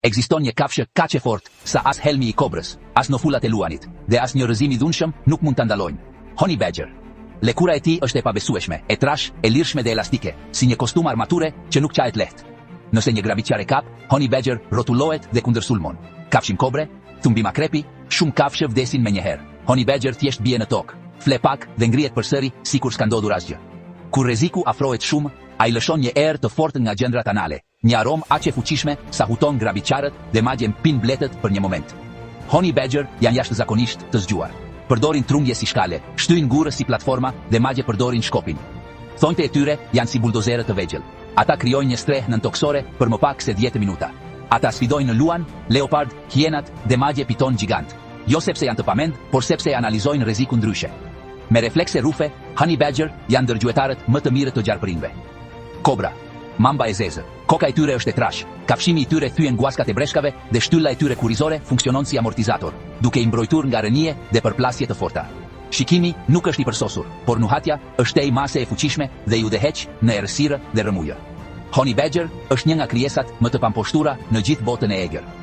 Ekziston një kafshë kaq e fortë sa as helmi i kobrës, as nofullat e luanit, dhe as një rrëzim i dhunshëm nuk mund ta ndalojnë. Honey Badger. Lëkura e tij është e pabesueshme, e trashë, e lirshme dhe elastike, si një kostum armature që nuk çahet lehtë. Nëse një grabitqar e kap, Honey Badger rrotullohet dhe kundërsulmon. Kafshim kobre, thumbim akrepi, shumë kafshë vdesin menjëherë. Honey Badger thjesht bie në tokë, fle pak dhe ngrihet përsëri sikur s'ka ndodhur asgjë. Kur rreziku afrohet shumë, ai lëshon një erë të fortë nga gjëndrat anale, Një aromë aq e fuqishme sa huton grabitqarët dhe madje mpin bletët për një moment. Honey Badger janë jashtëzakonisht të zgjuar. Përdorin trungje si shkale, shtyjnë gurë si platforma dhe madje përdorin shkopin. Thonjtë e tyre janë si buldozerë të vegjël. Ata krijojnë një strehë nëntokësore për më pak se 10 minuta. Ata sfidojnë luan, leopard, hienat dhe madje pitonë gjigantë. Jo sepse janë të pamend, por sepse e analizojnë rrezikun ndryshe. Me reflekse rrufe, Honey Badger janë ndër gjuetarët më të mirë të gjarpërinjve. Kobra. Mamba e zezë. Koka e tyre është e trashë, kafshimi i tyre thyen guaskat e breshkave dhe shtylla e tyre kurrizore funksionon si amortizator, duke i mbrojtur nga rënie dhe përplasje të forta. Shikimi nuk është i përsosur, por nuhatja është tej mase e fuqishme dhe i udhëheq në errësirë dhe rrëmujë. Honey Badger është një nga krijesat më të pamposhtura në gjithë botën e egër.